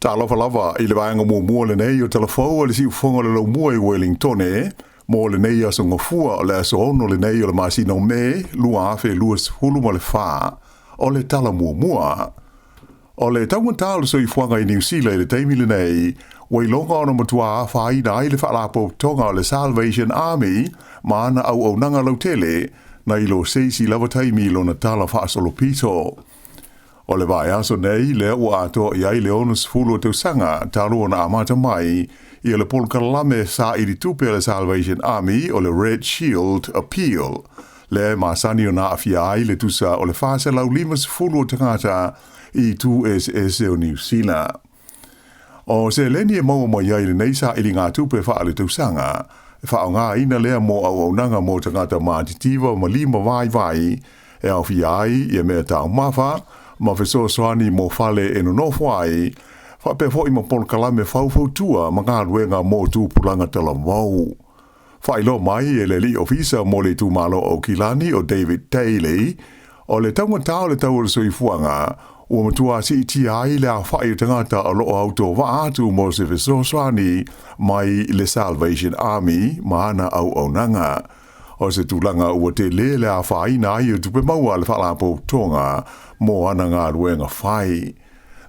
Talofa lava i le vaega muamua lenei o Tala Fou a le Siufofoga o le Laumua i Wellingtone mo lenei aso Gafua o le aso 6 lenei o le masina o Me 2024. O le tala muamua. O le taugata o le soifuaga i Niu Sila i le taimi lenei, ua iloga ona matua afaina ai le faalapotopotoga o le Salvation Army ma ana auaunaga lautele, nai lo se isi lava taimi i lona tala faasolopito. O le vaiaso nei lea ua atoa i ai le 60 o tausaga talu ona amata mai ia le polokalame saili tupe a le Salvation Army o le Red Shield Appeal, lea e masani ona aafia ai le tusa o le 450 o tagata i itu eseese o Niu Sila. O seleni e maua mai ai lenei sailiga tupe faaletausaga, e faaaogaina lea mo auaunaga mo tagata matitiva ma lima vaivai, e aofia ai ia mea taumafa ma fesoasoani mo fale e nonofo ai, faapea foi ma polokalame faufautua ma galuega mo tupulaga talavou. Faailoa mai e le alii ofisa mo le itumalo o Aukilani o David Daly, o le taugata o le tau o le soifuaga ua matua siitia ai le aofai o tagata o loo autovaa atu mo se fesoasoani mai le Salvation Army ma ana auaunaga. O se tulaga ua tele le afaina ai o tupe maua a le faalapotopotoga mo ana galuega fai.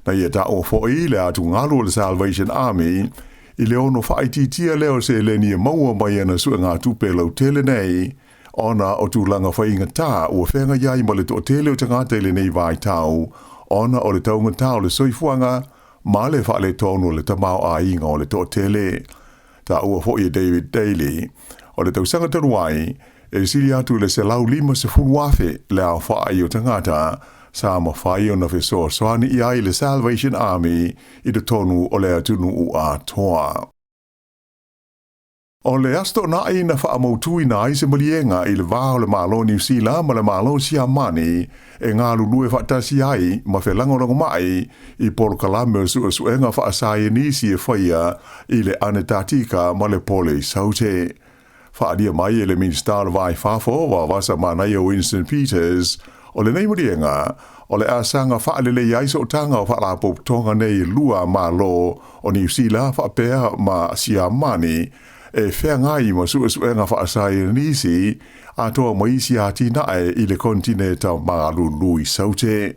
Na ia taua foi le atugalu o le Salvation Army i le ono faaitiitia lea o seleni e maua mai ana suegatupe lautele nei, ona o tulaga faigata ua feagai ai ma le toatele o tagata i lenei vaitau, ona o le taugata o le soifuaga ma le faaletonu o le tamaoaiga o le toatele. Taua foi e David Daly, o le tausaga talu ai, e sili atu i le 150,000 le aofai o tagata sa mafai ona fesoasoani i ai le Salvation Army i totonu o le atunuu atoa. O le Aso Toonai na faamautuina ai se maliega i le va o le Malo Niu Sila ma le Malo Siamani e galulue faatasi ai ma felagolagomai i polokalame o suesuega faasaienisi e faia i le Anetatika ma le Pole i Saute. Faaalia mai e le Minisita o le Va i Fafo Vavasa Manaia Winston Peters, o lenei maliega, o le asaga faalelei ai sootaga o faalapotopotoga nei e lua a Malo o Niu Sila faapea ma Siamani e feagai ma suesuega faasaienisi atoa ma isi atinae i le konetineta malulu i Saute.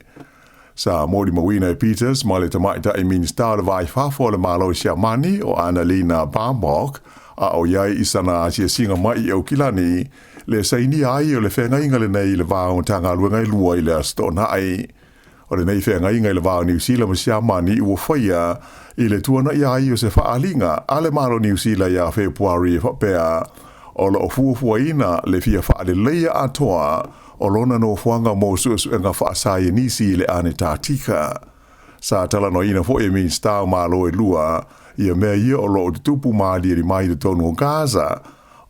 Sa molimauina e Peters ma le tamaitai Minisita o le Va i Fafo o le Malo Siamani o Annalena Baerbock, a o i ai i sana asiasiga mai i Aukilani, le sainia ai o le feagaiga lenei i le va o Matagaluega e lua i le Aso Toonai. O lenei feagaiga i le va o Niu Sila ma Siamani ua faia i le tuanaia ai o se faaaliga a le Malo Niu Sila ia Fepuari e faapea, o loo fuafuaina le fia faaleleia atoa o lona nofoaga mo suesuega faasaienisi i le Anetatika. Sa talanoaina foi e Minisita o Malo e lua ia mea ia o loo tutupu ma aliali mai i totonu o Gaza.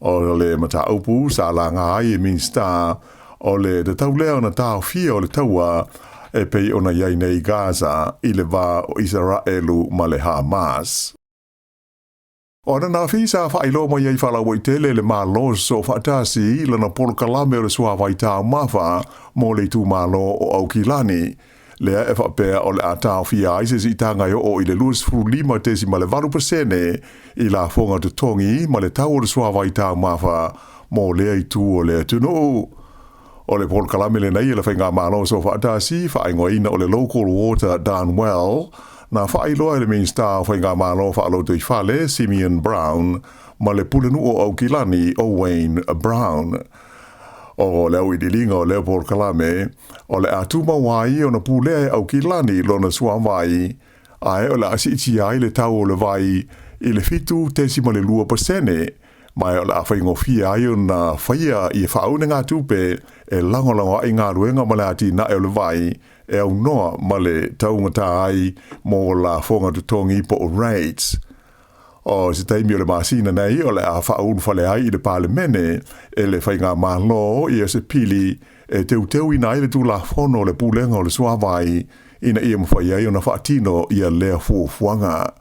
O le mataupu sa laga ai e Minisita o le tatau lea ona taofia o le taua e pei ona i ai nei Gaza i le va o Isaraelu ma le Hamas. O ananafi sa faailoa mai ai faalauaitele le Malo Soofaatasi lana polokalame o le suavai taumafa mo le itumalo o Aukilani, lea e faapea o le a taofia ai se siitaga e oo i le 25.8% i lafoga totogi ma le tau o le suavai taumafa mo lea itu o le atunuu. O le polokalame lenei e le Faigamalo Soofaatasi, faaigoaina o le Local Water Done Well, na faailoa e le Minisita o Faigamalo Faalotoifale, Simeon Brown, ma le Pulenuu o Aukilani o Wayne Brown. O le auiliiliga o lea polokalame, o le a tumau ai ona pulea e Aukilani lona suavai, ae o le a siitia ai le tau o le vai i le 7.2%, ma o le a faigofie ai ona faia ia faaunegatupe e lagolago ai galuega ma le atinae o le vai e aunoa ma le taugata ai mo lafoga totogi po o rates. O se taimi o le masina nei o le a faaulufale ai i le Palemene e le Faigamalo ia se pili e teuteuina ai le Tulafono o le Pulega o le Suavai ina ia mafai ai ona faatino ia lea fuafuaga.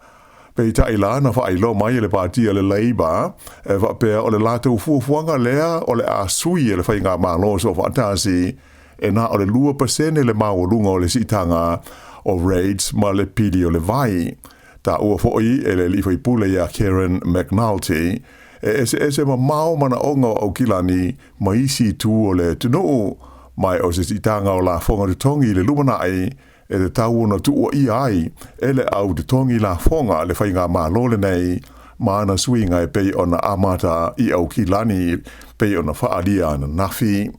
Peitai la na faailoa mai e le Pātia le Labour e faapea o le latou fuafuaga lea o le a sui e le Faigamalo Soofaatasi e na o le 2% le maualuga o le siitaga. o Rates ma le pili o le vai. Taua foi e le alii faipule ia Karen McNulty, e eseese mamao manaoga o Aukilani ma isi itu o le atunuu, ma o se siitaga o lafoga totogi i le lumanai e tatau ona tuuaia ai e le au totogi lafoga le faigamalo lenei ma ana suiga e pei ona amata i Aukilani pei ona faaalia ananafi.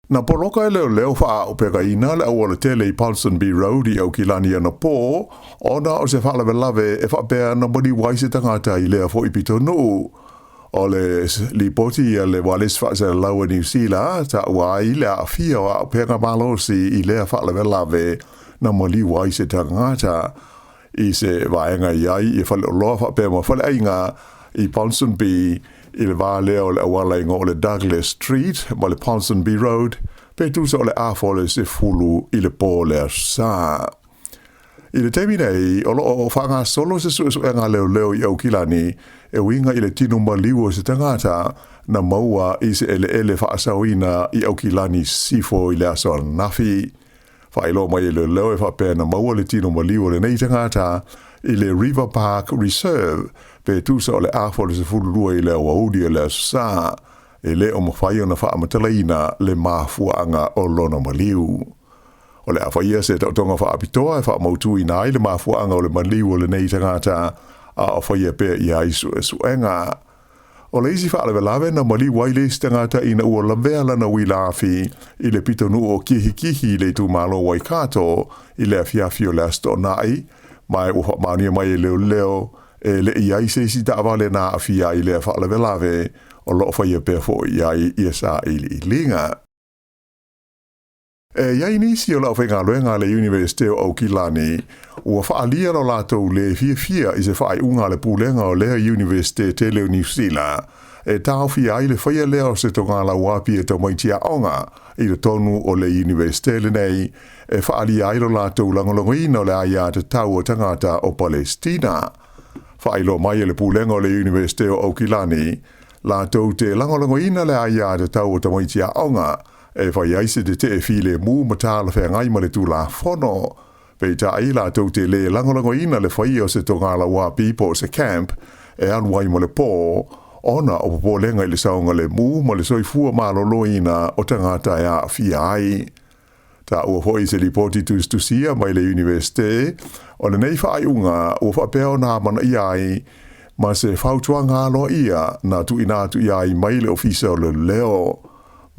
Na poloka e leoleo faaaupegaina le aualatele i Ponsonby Road i Aukilani anapo, ona o se faalavelave e faapea na maliu ai se tagata i lea foi pitonuu. O le lipoti a le ualesi faasalalau a Niu Sila, taua ai le aafia o auupega malosi i lea faalavelave na maliu ai se tagata i se vaega i ai ia faleoloa faapea ma faleaiga i Ponsonby i le va lea o le auala igoa o le Douglas Street ma le Ponsonby Road, pe tusa o le afa o le 10 i le po o le Aso Sa. I le taimi nei, o loo faagasolo se suesuega a leoleo i Aukilani e uiga i le tino maliu o se tagata na maua i se eleele faasaoina i Aukilani Sisifo i le aso ananafi. Faailoa mai e leoleo e faapea na maua le tino maliu o lenei tagata i le River Park Reserve pe tusa o le afa o le 12 i le aoauli o le Aso Sa. E le o mafai ona faamatalaina le mafuaaga o lona maliu. O le a faia se taotoga faapitoa e faamautuina ai le mafuaaga o le maliu o lenei tagata a o faia pea i ai suesuega. O le isi faalavelave na maliu ai le isi tagata ina ua lavea lana uila afi i le pitonuu o Kihikihi i le itumalo o Waikato i le afiafi o le Aso Toonai, ma ua faamaonia mai e leoleo e le i ai se isi taavale na aafia ai i lea faalavelave, o loo faia pea foi i ai ia sailiiliga. E i ai nisi o le aufaigaluega a le Iunivesite o Aukilani ua faaalia lo latou lē fiafia i se faaiuga a le pulega o lea Iunivesite tele o Niu Sila e taofia ai le faia lea o se togalauapi e tamaiti aoga i totonu o le Iunivesite lenei e faaalia ai lo latou lagolagoina o le aiatatau a tagata o Palesitina. Faailoa mai e le pulega o le Iunivesite o Aukilani latou te lagolagoina le aiatatau o tamaiti aoga e fai ai se tetee filemu ma talafeagai ma le Tulafono. Peitai, latou te lē lagolagoina le faia o se togalauapi po o se camp e alu ai mo le pō, ona o popolega i le saogalemu ma le soifua maloloina o tagata e aafia ai. Taua foi i se lipoti tusitusia mai le Iunivesite, o lenei faaiuga ua faapea ona amanaia ai ma se fautuaga aloaia na tuuina atu i ai mai le Ofisa o Leoleo.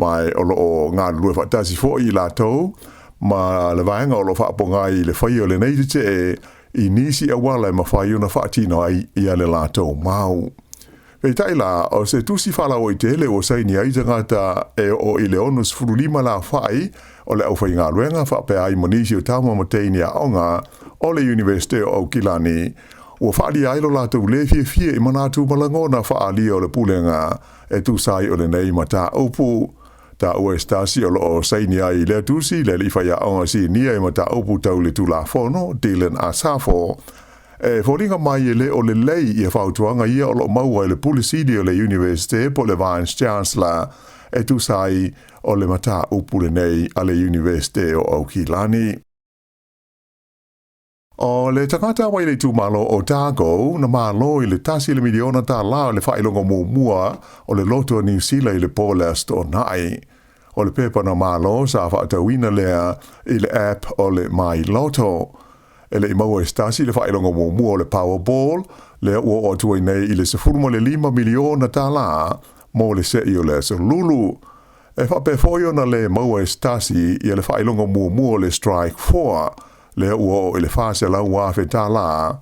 Ma o lo o galulue faatasi foi i latou ma le vaega o lo o faapogai i le faia o lenei tetee i nisi auala e mafai ona faatino ai ia le latou mau. Peitai la, o se tusi faalauaitele ua saini ai tagata e oo i le 65 le aofai o le aufaigaluega faapea ai ma nisi o tama ma teine aoga o le Iunivesite o Aukilani, ua faaalia ai lo latou lē fiafia i manatu ma lagona faaalia o le pulega e tusa ai o lenei mataupu. Taua e se tasi o lo o saini ai i lea tusi le alii faiaoga sinia i mataupu tau le Tulafono, Dylan Asafo, e foliga mai e le o lelei ia fautuaga ia o lo o maua e le Pule Sili o le Iunivesite po o le Vice Chancellor e tusa ai o le mataupu lenei a le Iunivesite o Aukilani. O le tagata mai le itumalo o Otago na malo i le $1 miliona o le faailoga muamua o le loto a Niu Sila i le po o le Aso Toonai. O le pepa na malo sa faatauina lea i le app o le My Lotto. E le i maua e se tasi le faailoga muamua o le Powerball, lea ua oo atu ai nei i le $15 miliona mo le se'i o le Aso Lulu. E faapea foi ona lē maua e se tasi ia le faailoga muamua o le Strike 4, lea ua oo i le $400,000,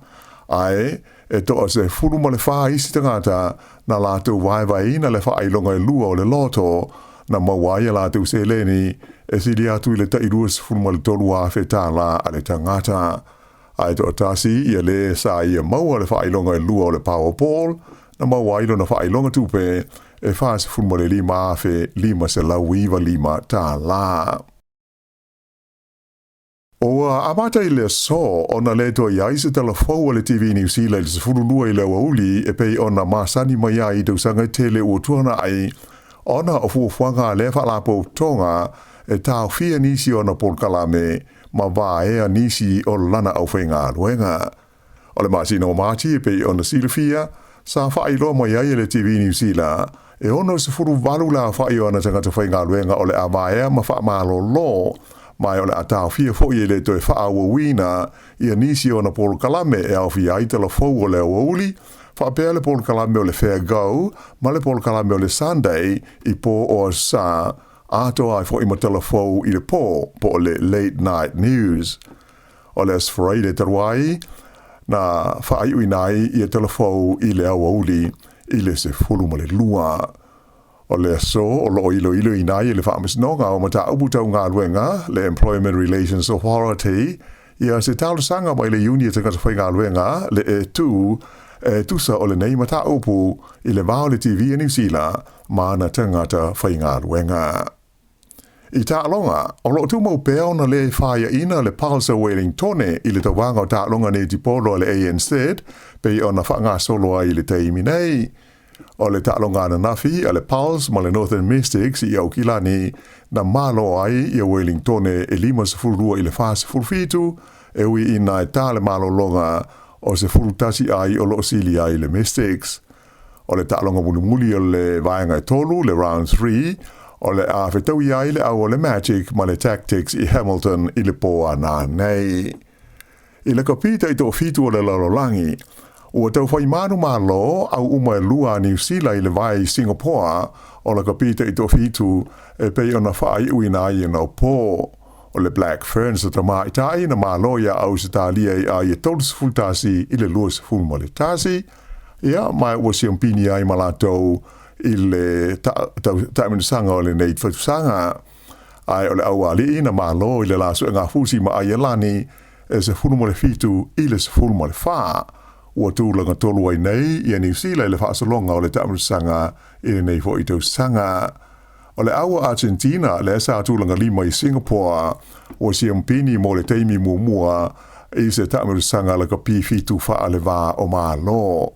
ae e 14 isi tagata na latou vaevaeina le faailoga e lua o le loto na maua ai a latou seleni e sili atu i le tai $23,000 a le tagata. Ae toatasi ia lē sa ia maua le faailoga e lua o le Powerball na maua ai lona faailoga tupe e $45,595. Ua amata i le aso ona lē toe i ai se tala fou a le TV Niu Sila i le 12 i le aoauli e pei ona masani mai ai i tausaga e tele ua tuanai, ona o fuafuaga a lea faalapotopotoga e taofia nisi o ana polokalame. ma vaea nisi o lana aufaigaluega. O le masina o Mati e pei ona silafia, sa faailoa mai ai e le TV Niu Sila, e 68 le aofai o ana tagata faigaluega o le a vaea ma faamalolo, ma o le a taofia foi e le toe faaauauina ia nisi o ana polokalame e aofia ai tala fou o le aoauli, faapea le polokalame o le Fair Go ma le polokalame o le Sunday i po o Aso Sa, atoa ai foi ma tala fou i le po, po o le Late Night News. O le Aso Faraile talu ai, na faaiuina ai ia tala fou i le aoauli i le 12. O le aso o lo o iloiloina ai e le Faamasinoga o Mataupu Tau Galuega, le Employment Relations Authority, ia se talosaga mai le Iuni a Tagata Faigaluega, le E2, e tusa o lenei mataupu i le va o le TV a Niu Sila ma ana tagata faigaluega. I taaloga, o lo o tumau pea ona lē faiaina le Pulse a Welingtone i le tauvaga o taaloga netipolo a le ANZ pei ona faagasolo ai i le taimi nei. O le taaloga ananafi a le Pulse ma le Northern Mystics i Aukilani na malo ai ia Welingtone e 52 i le 47, e ui ina e ta le malologa o 11 ai o lo o sili ai le Mystics. O le taaloga mulimuli o le vaega e tolu, le Round 3, o le a fetaui ai le au o le Magic ma le Tactics i Hamilton i le pō a nanei. I le kapi taitoafitu o le lalolagi, ua tau fai manumalo au uma e lua a Niu Sila i le vae i Singapore o lakapi taitoafitu e pei ona faaiuina ai anapo. O le Black Ferns a tamaitai na malo iā Ausetalia i ae 31 i le 21, ia, ma ua siampini ai ma latou i le taamilosaga o lenei tausaga. Ae o le aualii na malo i le la suegafusi ma Aielani e 17 i le 14. Ua tulaga tolu ai nei ia Niu Sila i le faasologa o le taamilosaga i lenei foi tausaga. O le au a Argentina lea sa tulaga lima i Singapore, ua siampini mo le taimi muamua i se taamilosaga lakapi fitu faaleva o Malo.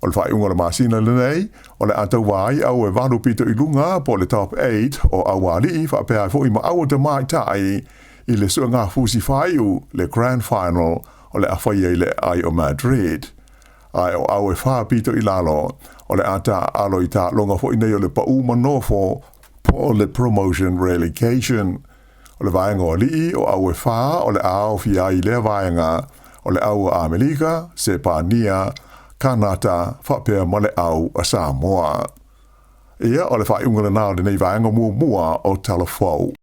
O le faaiuga o le masina lenei, o le a tauva ai au e valu pito i luga po o le Top 8 o aualii faapea ai foi ma au a tamaitai i le suegafusi faaiu, le Grand Final, o le a faia i le aai o Madrid. Ae o au e fa pito i lalo, o le a taaalo i taaloga foi nei o le paū ma nofo po o le Promotion Relegation. O le vaega o alii, o au e fa o le a aofia ai i lea vaega, o le au a Amerika, Sepania, Kanata faapea ma le au a Samoa. Ia, o le faaiuga lena o lenei vaega muamua o Tala Fou.